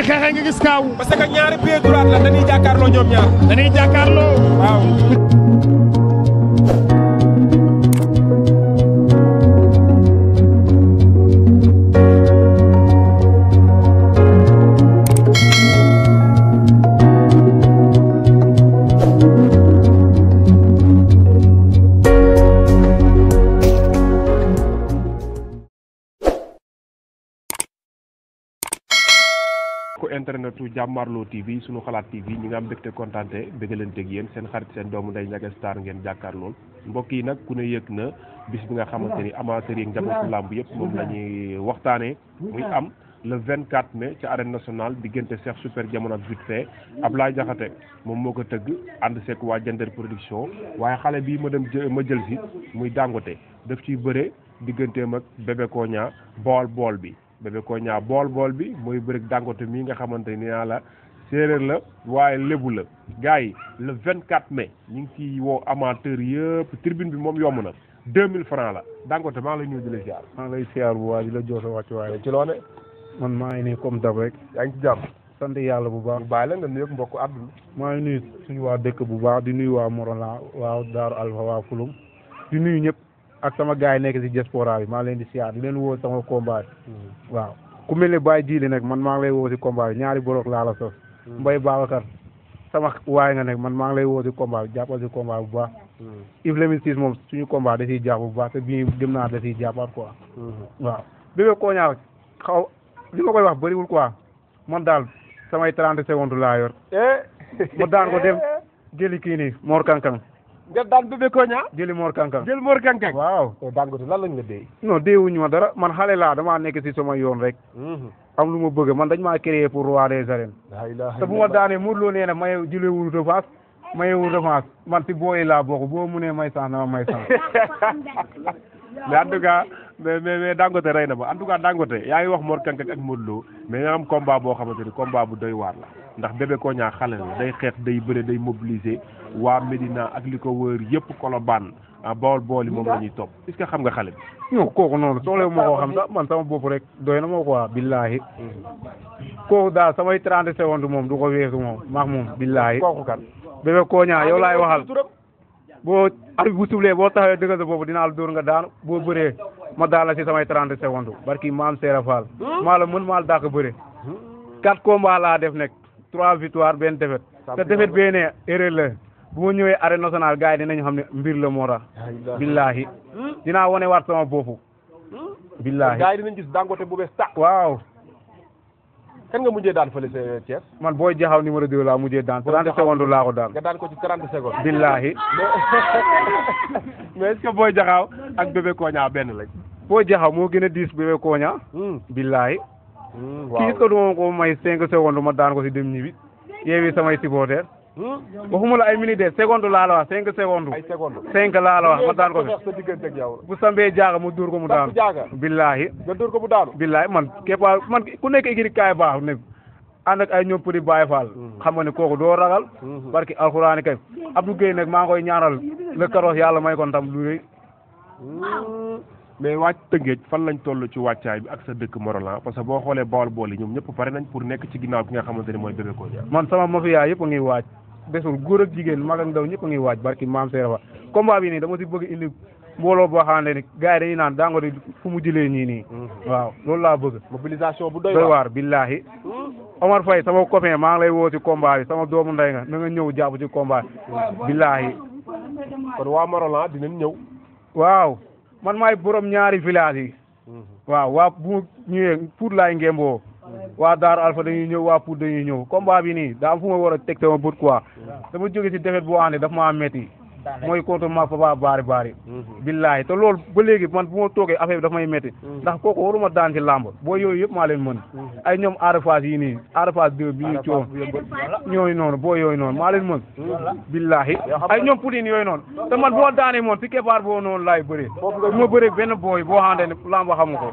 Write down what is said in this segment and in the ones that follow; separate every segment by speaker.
Speaker 1: xeexee nga gis kaaw.
Speaker 2: parce que ñaari pied droit la dañuy jàkkaarloo ñoom ñaar.
Speaker 1: dañuy jàkkaarloo.
Speaker 2: waaw. internetu Jàmmarloo TV sunu xalaat TV ñi nga am mbégte kontaante bëggalanteeg yéen seen xarit seen doomu nday Ndiaga Star ngeen jàkkaarlool mbokk yi nag ku ne yëg na bis bi nga xamante ni amateur yi njabootu làmb yëpp moom la ñuy waxtaanee muy am le 24 mai ci arène nationale diggante Cheikh Super Diamono ak vite fait Ablaye Diakhaté moom moo ko tëgg ànd seek waa Jender production waaye xale bii ma jël si muy Dangote daf ciy bëre digganteem ak Bébé Koña bool bi Bébé Koña bool bi mooy bëri Dangote mii nga xamante ni naa la séeréer la waaye lébu la gars yi le 24 mai ñu ngi ciy woo amateur yëpp tribune bi moom yomb na 2000 francs la Dangote maa ngi lay nuyu di la ziar.
Speaker 3: maa ngi lay ziar bu baax di la jox sa wàccuwaay.
Speaker 2: ci loone
Speaker 3: man maa ngi nii comme dab rek.
Speaker 2: yaa ngi ci jàmm.
Speaker 3: sant yàlla bu baax.
Speaker 2: bàyyi la nga nuyoog mbokku àdduna.
Speaker 3: maa ngi nuyu suñu waa dëkk bu baax di nuyu waa Morolan waa Daaru Alpha waa Fulum di nuyu ñëpp ak sama gars yi nekk si diaspora bi maa leen di siyaar di leen woo sama combat waaw ku mel ne Baye Djili nag man maa ngi lay woo si combat bi ñaari borok laa la sos Mbaye Babacar sama waay nga nag man maa ngi lay woo si combat bi jàppal si combat bu baax Yves Lamine Ciss moom suñu combat da siy jàpp bu baax te bii dem naa da siy jàppaat quoi waaw Bébé Koña xaw li ma koy wax bëriwul quoi man daal samay 30 secondes laa yor ma daan ko dem jëli kii nii Mor Kankang
Speaker 2: nga daan Bébé Koña
Speaker 3: jëli Mor Kankang
Speaker 2: jël Mor Kankang
Speaker 3: waaw
Speaker 2: Dangote lan lañ la dee
Speaker 3: non déewuñu ma dara man xale laa damaa nekk si sama yoon rek am lu ma bëgg man dañ maa créé pour roi des arènes te bu ma daanee Modou Lo nee na maye jëlewul revanche mayewul revanche man si booyi laa bokk boo mu nee may sens na ma may sens
Speaker 2: mais en tout cas mais Dangote rey na ma en tout cas Dangote yaa ngi wax Mor Kankang ak Modou Lo mais nga am combat boo xamante ni combat bu doy waar la ndax Bébé Koña xale la day xeex day bëre day mobiliser waa Médina ak li ko wër yëpp Colobane bool yi moom la ñuy topp est-ce que xam nga xale bi.
Speaker 3: non kooku noonu soxla moo ko xam sax man sama bopp rek doy na ma quoi billaahi kooku daal samay 30 secondes moom du ko weesu moom maax moom billaahi
Speaker 2: kooku kan
Speaker 3: Bébé Koña yow laay waxal boo arbitre bu sublee boo taxawee dëggal sa bopp dinaa la dóor nga daanu boo bëree ma daal la si samay 30 secondes barki maam Seera Fall maa la mën maa la dàq bëre 4 combats laa def nekk 3 victoires benn défaite te défaite bee ne erreur la bu ma ñëwee arène nationale gars yi dinañ xam ne mbir la moo tax billaahi dinaa wane waat sama bopp billaahi
Speaker 2: gars yi dinañ gis Dangote bu bees tàq
Speaker 3: waaw
Speaker 2: kan nga mujjee daan fële sa Thiès
Speaker 3: man booy jaxaw numéro 2 laa mujjee daan 30 secondes laa ko daan
Speaker 2: nga daan ko ci 30 secondes
Speaker 3: billaahi
Speaker 2: mais est-ce que booy jaxaaw ak Bébé Koña benn lañ
Speaker 3: booy jaxaw moo gën a diis Bébé Koña billaahi kii est-ce que duma ko may 5 secondes ma daan ko si dem ñibbi yeewi samay supporter waxuma la ay minutes de seconde laa la wax 5 secondes
Speaker 2: ay secondes
Speaker 3: 5 laa la wax ma daan ko fi
Speaker 2: sa diggante ak yow
Speaker 3: bu sambee jaaga mu dóor ko mu daanu billaahi
Speaker 2: nga dóor ko mu daanu
Speaker 3: billaahi man képpa man ku nekk écurie kaay baax ne ànd ak ay ñoom Petit Baye Fall xam nga ne kooku doo ragal barki alxuraani kay Abdou Gueye nag maa ngi koy ñaanal le 14 yàlla may ko ndam lu rëy
Speaker 2: mais wàcc Tëngéej fan lañ toll ci wàccaay bi ak sa dëkk Morolan parce que boo xoolee bool yi ñoom ñëpp pare nañ pour nekk ci ginnaaw ki nga xamante ni mooy Bébé Koña
Speaker 3: man sama mafia yëpp a ngi waaj desul góor ak jigéen mag ak ndaw ñëpp a ngi waaj barki maam Seera Fall combat bi nii dama si bëgg indi mbooloo boo xamante ni gars yi dañuy naan Dangote fu mu jëlee ñii nii waaw loolu laa bëgg
Speaker 2: mobilisation bu doy
Speaker 3: waar billaahi Omar Faye sama copain maa ngi lay woo ci combat bi sama doomu ndey nga na nga ñëw jàpp ci combat billaahi
Speaker 2: kon waa Morolan dinañ ñëw
Speaker 3: waaw man maay borom ñaari village yi waaw waa bu ñëwee Pout laay ngemboo waa Daaru Alpha dañuy ñëw waa Pout dañuy ñëw combat bi nii daa am fu ma war a teg sama bët quoi dama jóge ci defet boo xam ne daf maa metti mooy contre ma papa baari billaahi te loolu ba léegi man bu ma toogee affaire bi daf may metti ndax kooku waruma daan ci làmb boo yooyu yëpp maa leen mën ay ñoom arafas yi nii arafas 2 bi ñu coom ñooyu noonu boo yooyu noonu maa leen mën billaahi ay ñoom Poutine yooyu noonu te man boo daanee moom si keppaar boo noonu laay bëree bu ma bëree benn booy boo xamante ne làmb xamu ko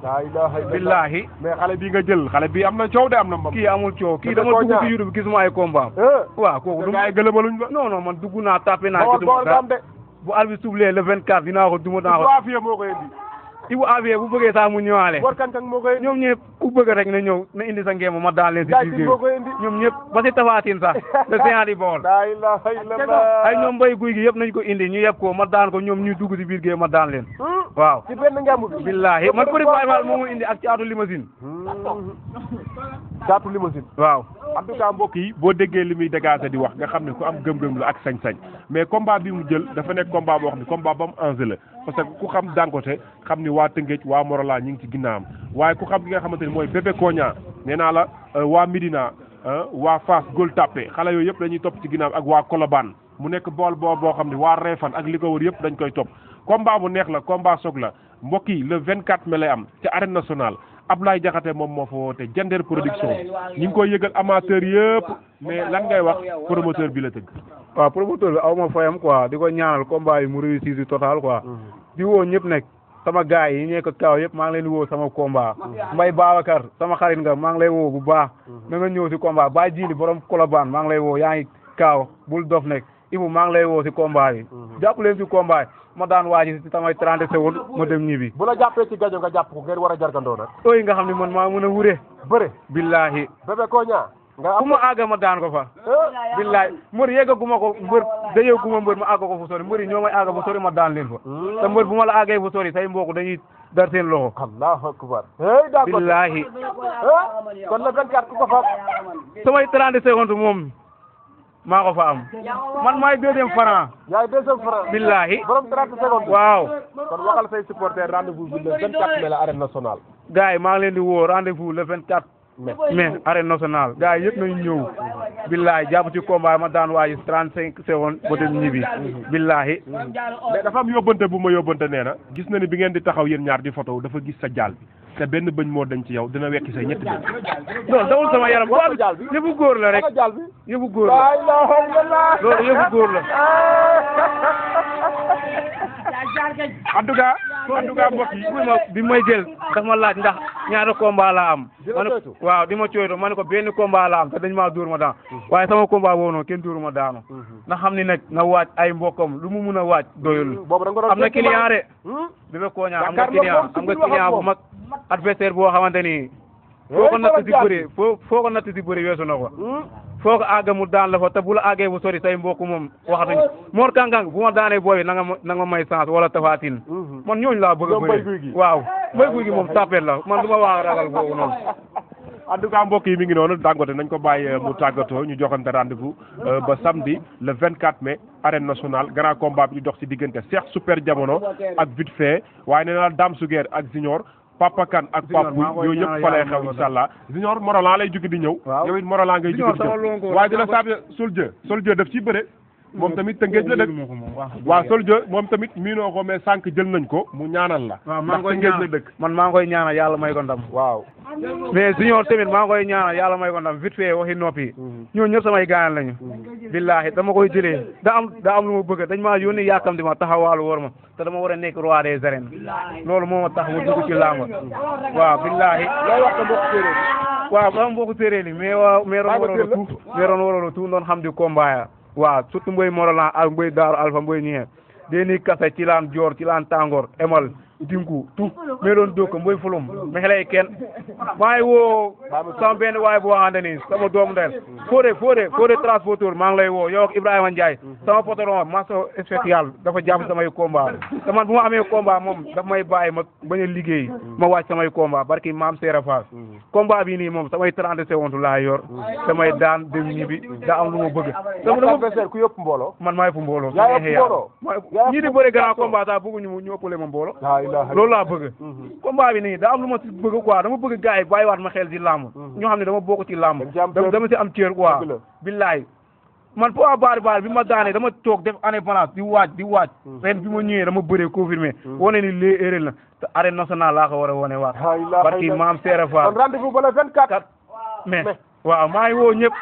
Speaker 3: billaahi
Speaker 2: mais xale bii nga jël xale bii am na coow de am na
Speaker 3: kii amul coow kii dama dugg ci YouTube gisuma ay combat waaw kooku du
Speaker 2: ay gëlëmaluñ ba
Speaker 3: non man dugg naa tapé naa gisuma bu arbitre soufflé le 24 dinaa ko duma naa ko
Speaker 2: moo ko indi
Speaker 3: Ibu Afia bu bëggee sax mu ñëwaale
Speaker 2: Mor Kang Kang moo koy
Speaker 3: ñoom ñëpp ku bëgg rek na ñëw na indi sa ngeem ma daan leen si biir
Speaker 2: moo koy indi
Speaker 3: ñoom ñëpp ba si tafaatin sax le séant di bool
Speaker 2: la ilaha illallah
Speaker 3: ay ñoom mbay guy gi yëpp nañ ko indi ñu yeb ko ma daan ko ñoom ñu dugg si biir géew ma daan leen waaw
Speaker 2: ci benn ngemb bi
Speaker 3: billahi man Petit Baye Fall moo mu indi ak caatu limousine
Speaker 2: caatu limousine
Speaker 3: waaw
Speaker 2: en tout cas mbokk yi boo déggee li muy dégagé di wax nga xam ne ku am gëm-gëm la ak sañ-sañ mais combat bi mu jël dafa nekk combat boo xam ne combat ba mu enjeu la parce que ku xam Dangote xam ni waa Tëngéej waa Morola ñi ngi ci ginnaawam waaye ku xam ki nga xamante ni mooy Bébé Koña nee naa la waa Médina waa Fass Gueule Tapée xale yooyu yëpp dañuy topp ci ginnaaw ak waa Colobane mu nekk bool boo xam ne waa Réfane ak li ko wër yëpp dañ koy topp combat bu neex la combat soog la mbokk yi le 24 mai lay am ci arène nationale Ablaye Diakhaté moom moo fa woote Jender production ñi ngi koy yëgal amateur yëpp mais lan ngay wax promoteur bi la tëgg.
Speaker 3: waaw promoteur bi aw ma fayam quoi di ko ñaanal combat yi mu réussir si total quoi. di woo ñëpp nekk sama gars yi nekk kaw yëpp maa ngi leen di woo sama combat. Mbaye Babacar sama xarit nga maa ngi lay woo bu baax. na nga ñëw si combat Baye Djili borom Colobane maa ngi lay woo yaa ngi kaaw bul dof nekk Ibou maa ngi lay woo si combat yi. jàpp leen si combat yi ma daan waaji si samay 30 secondes ma dem ñibbi.
Speaker 2: bu la jàppee ci gajo nga jàpp ko ngeen war a jargandoo nag.
Speaker 3: ooy nga xam ne man maa mën a wure.
Speaker 2: bëre.
Speaker 3: billahi.
Speaker 2: Bébé Koña. nga
Speaker 3: fu ma àgga ma daan ko fa. billahi mbër yeggaguma ko mbër dajeeguma mbër ma àgg ko fu sori mbër yi ñoo may àgg fu sori ma daan leen fa. te mbër bu ma la àggee fu sori say mbokk dañuy dar seen loxo.
Speaker 2: allahu akbar. hey d'accord
Speaker 3: billahi.
Speaker 2: kon le 24 ku ko fa.
Speaker 3: samay 30 secondes moom. maa ko fa am man maay deuxième franc.
Speaker 2: yaay deuxième franc.
Speaker 3: billahi.
Speaker 2: borom 30 secondes.
Speaker 3: waaw.
Speaker 2: kon waxal say supporters rendez-vous bi le 24 mai la arène nationale.
Speaker 3: gars yi maa ngi leen di woo rendez-vous le 24 mai arène nationale gars yi yëpp nañu ñëw. billahi jàpp ci combat ma daan waaji 35 secondes ba dem ñibbi. billahi.
Speaker 2: mais dafa am yóbbante bu ma yóbbante nee na. gis na ni bi ngeen di taxaw yéen ñaar di photo dafa gis sa jaal bi. te benn bëñ moo dañ ci yow dina wekki say ñetti bëñ.
Speaker 3: non dawul sama yaram
Speaker 2: wala jaal bi
Speaker 3: yëfu góor la rek
Speaker 2: jaal bi
Speaker 3: yëfu góor la loolu yëfu góor la.
Speaker 2: en tout cas mbokk yi
Speaker 3: bi may jël daf ma laaj ndax ñaata combat laa am. waaw di ma cooytu ma ne ko benn combat laa am te dañ maa dóor ma daan. waaye sama combat boobu noonu kenn dóor ma daanu. na xam ni nag na waaj ay mbokkam lu mu mun a waaj doyul. am na client de. Bébé Koña am nga client bu mag adversaire boo xamante ni. foo ko natt si bëri foo ko natt si bëri weesu na ko. foo ko àgg mu daan la fa te bu la àggee bu sori say mbokk moom waxatuñ Mor Kang Kang bu ma daanee booy na nga ma may chance wala Tafatine man ñooñu laa bëgg a bëri waaw mbay guy gi moom tapet la man du ma wax ragal boobu noonu.
Speaker 2: en tout cas mbokk yi mi ngi noonu Dangote nañ ko bàyyi mu tàggatoo ñu joxante rendez-vous ba samedi le 24 mai arène nationale grand combat bi ñu dox ci diggante Cheikh Super Diamono ak vite fait waaye nee naa Dame Suguer ak Junior Papa Kane ak Pape Pouy yooyu yëpp fa lay xew incha allah Junior Morolan lay jóge di ñëw. yow it Morolan ngay jóge di ñëw waaye dina saabe Souldieu daf ciy bëre. moom tamit Tëngéej la dëkk waaw Souldieu moom tamit miinoo ko mais sànq jël nañ ko mu ñaanal la.
Speaker 3: waaw maa ngi koy
Speaker 2: Tëngéej la dëkk.
Speaker 3: man maa ngi koy ñaanal yàlla may ko ndam.
Speaker 2: waaw.
Speaker 3: mais Junior tamit maa ngi koy ñaanal yàlla may ko ndam vite fait waxi noppi. ñooñu ñëpp samay gaañal lañu. billahi dama koy jëlee daa am lu ma bëgg dañ maa yónni yàkkamti ma taxawaalu war ma te dama war a nekk roi des arènes loolu moo ma tax ma dugg ci làmb waaw billahi.
Speaker 2: looy wax sa mbokk séeréer.
Speaker 3: waaw sama mbokku séeréer yi mais roon waralo tout doon xam di combat ya waaw surtout mboy Morolan ak mboy Daaru Alpha mboy ñexe deni kase ci laan joor ci laan tàngoor emal dinku tout mais doon dóog mboy fulum me xelay kenn maa ngi woo sama benn waay boo xamante ni sama doomu ndeyal Fodé transporteur maa ngi lay woo yow ak Ibrahima Ndiaye sama patron maso spécial dafa jàpp samay combat te man bu ma amee combat moom daf may bàyyi ma bañ a liggéey ma wàcc samay combat barki maam Seera Fass combat bi nii moom samay 30 secondes laa yor samay daan dem ñibbi daa am lu ma bëgg
Speaker 2: adversaire ku yëpp mbooloo
Speaker 3: man maay fu mbooloo ñii di bëre grand combat sax bëgguñu ñu ëppale ma mbooloo loolu laa bëgg combat bi nii daa am lu ma si bëgg quoi dama bëgg gars yi bàyyiwaat ma xel ci làmb ñoo xam ne dama bokk ci làmb dama si am cër quoi billaay man poids baar bi ma daanee dama toog def année balance di waaj ren bi ma ñëwee dama bëree confirmé wane ni lii erreur la te arène nationale laa ko war a wane waat barki maam Seera Fall
Speaker 2: rendez-vous ba le 24
Speaker 3: mais waaw maa ngi woo ñëpp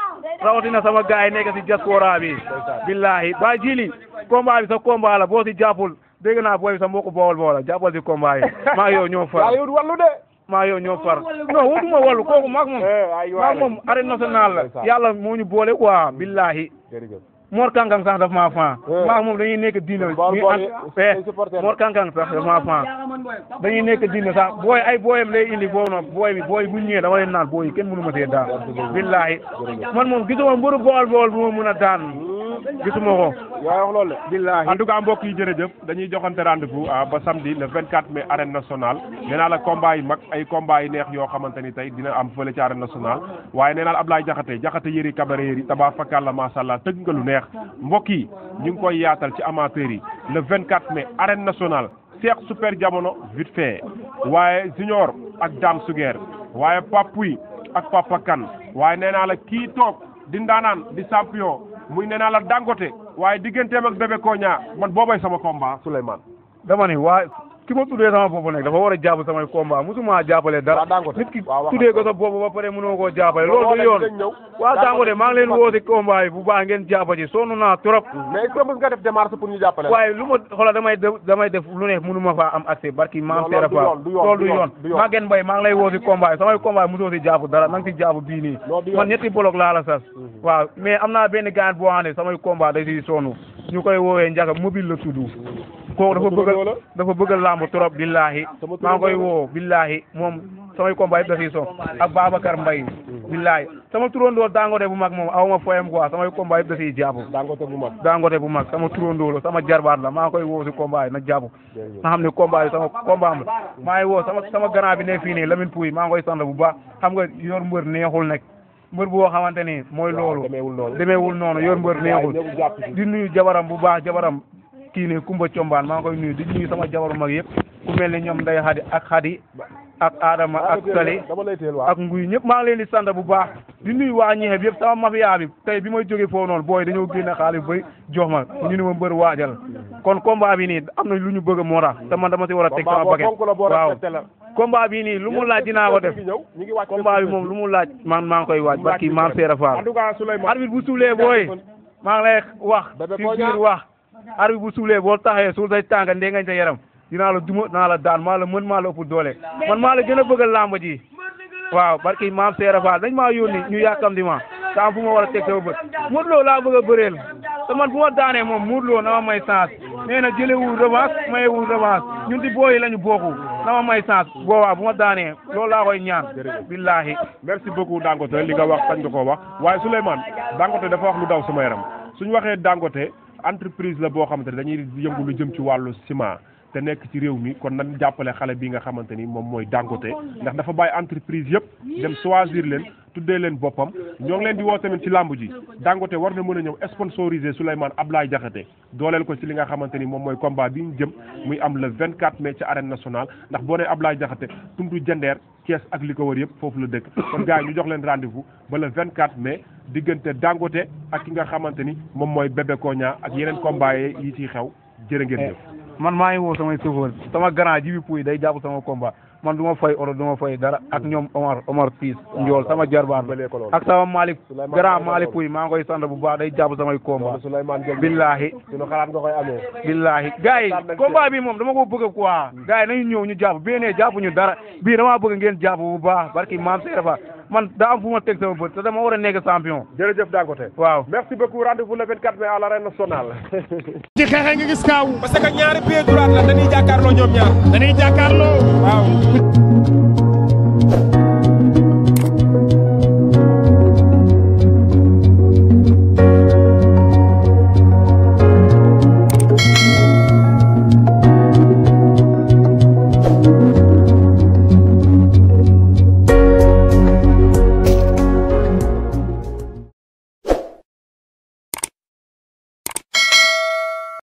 Speaker 3: rawatina sama gars yi nekk si diaspora bi billahi Baye Djili combat bi sa combat la boo si jàppul dégg naa booy bi sa mbokku bool jàppal si combat yi maa yow ñoo far maa yow ñoo far non wutuma wàllu kooku maag moom arène nationale la yàlla moo ñu boole quoi billahi Mor Kankang sax daf maa fan maa moom dañuy nekk diina Mor Kankang sax daf maa fan dañuy nekk diina sax booy ay booyam lay indi boobu noonu booy bu ñëwee dama leen naan booy kenn mënu ma see daan billahi man moom gisuma mbëru bool bu ma mën a daan gisuma ko
Speaker 2: yaa wax loolu de
Speaker 3: billahi
Speaker 2: en tout cas mbokk yi jërëjëf dañuy joxante rendez-vous ba samedi le 24 mai arène nationale nee naa la combat yi mag ay combat yi neex yoo xamante ni tey dina am fële ci arène nationale waaye nee naa la Ablaye Jaxate yëri kabare yëri taba fakalla masha Allah tëgg nga lu neex mbokk yi ñu ngi koy yaatal ci amateurs yi le 24 mai arène nationale Cheikh Super Jamono vite fait waaye Junior ak Dame Suger waaye Papuy ak Papa Kane waaye nee naa la kii toog di ndaanaan di champion muy nee naa la Dangote waaye digganteem ak Bébé Koña man boobay sama combat Souleymane
Speaker 3: dama ni waa ki ma tuddee sama bopp nag dafa war a jàpp samay combat musuma jàppale dara nit ki tuddee ko sa bopp ba pare mënoo koo jàppale loolu du yoon waa Dangote maa ngi leen woo si combat yi bu baax ngeen jàppa ci sonn naa trop
Speaker 2: mais est-ce que mës nga def démarche pour ñu jàppale
Speaker 3: waaye lu ma xoolal damay def lu ne mënuma faa am accès barki maam seera fa loolu du yoon Maguette Mbaye maa ngi lay woo si combat yi samay combat yi mosoo si jàpp dara nanga si jàpp bii nii man ñetti bloc laa la sas waaw mais am naa benn gaan boo xam ne samay combat da si sonn ñu koy woowee Ndiaga mobile la tudd kooku dafa bëgg làmb trop billahi maa ngi koy woo billahi moom samay combat yëpp da siy son ak Babacar Mbaye billahi sama turandoo Dangote bu mag moom aw ma foyam quoi samay combat yëpp da siy jàpp Dangote bu mag sama turandoo la sama jarbaat la maa ngi koy woo si combat yi na jàpp nga xam ne combat yi sama combat ma maa ngi woo sama grand bi ne fii nii Lamine Pouy maa ngi koy sant bu baax xam nga yor mbër neexul nekk mbër boo xamante ni mooy loolu demeewul noonu yor mbër neexul di nuyu jabaram bu baax jabaram kii ne Kumba Combaan maa ngi koy nuyu di nuyu sama jabaru mag yëpp ku mel ne ñoom Ndeye Xadi ak Adama ak Sali ak Nguy ñëpp maa ngi leen di sant bu baax di nuyu waa ñexe bi yëpp sama mafia bi tey bi may jógee foofu noonu booy dañoo génne xaalis bay jox ma ñu ne ma mbër waajal kon combat bi nii am na lu ñu bëgg moo tax te man dama si war a teg sama baguette waaw combat bi nii lu mu laaj dinaa ko def combat bi moom lu mu laaj maa ngi koy waaj barki maam Seera Fall arbitre bu suulee booy maa ngi lay wax ci biir wax arbitre bu suulee boo taxee suul say tànga ndee ngañ sa yaram dinaa la duma dinaa la daan maa la mën maa la ëpp doole man maa la gën a bëgg a làmb ji waaw barki maam Seera Fall dañ maa yónni ñu yàkkam di ma te am fu ma war a teg sama bët Modou Lo laa bëgg a bëreel te man bu ma daanee moom Modou Lo na ma may chance nee na jëlewul revanche mayewul revanche ñun di booyi lañu bokku na ma may chance boobaa bu ma daanee loolu laa koy ñaan billahi
Speaker 2: merci beaucoup Dangote li nga wax sañ nga koo wax waaye Souleymane Dangote dafa wax lu daw sama yaram suñu waxee Dangote entreprise la boo xamante ne dañuy yëngu lu jëm ci wàllu ciment te nekk ci réew mi kon nañ jàppale xale bi nga xamante ni moom mooy Dangote ndax dafa bàyyi entreprise yëpp dem choisir leen tuddee leen boppam ñoo ngi leen di woo tamit ci làmb ji Dangote war na mën a ñëw sponsoriser Souleymane Ablaye Jaxate dooleel ko ci li nga xamante ni moom mooy combat bi ñu jëm muy am le 24 mai ci arène nationale ndax boo nee Ablaye Jaxate tundu Jandeer Thiès ak li ko wër yëpp foofu la dëkk kon gars yi ñu jox leen rendez-vous ba le 24 mai diggante Dangote ak ki nga xamante ni moom mooy Bébé Koña ak yeneen combat yi ciy xew jërë ngeen jëf.
Speaker 3: man maa ngi woo samay chauffeur sama grand Jibi Pouy day jàpp sama combat man du ma fay oro du ma fay dara ak ñoom Omar Piis Njool sama jarbaan ak sama Malick grand Malick Pouy maa ngi koy sant bu baax day jàpp samay combat billahi
Speaker 2: suñu xalaat nga koy amee
Speaker 3: billahi gars yi combat bi moom dama ko bëgg quoi gars yi nañu ñëw ñu jàpp benee jàpp ñu dara bii damaa bëgg ngeen jàpp bu baax barki maam Seera man daa am fu ma teg sama bët te dama war a nekk champion.
Speaker 2: jërëjëf Dangote.
Speaker 3: waaw
Speaker 2: merci beaucoup rendez-vous le 24 mai à l'arène nationale.
Speaker 1: ci xeexe nga gis kaaw. parce que ñaari pied droit la dañuy jàkkaarloo ñoom ñaar. dañuy jàkkaarloo waaw.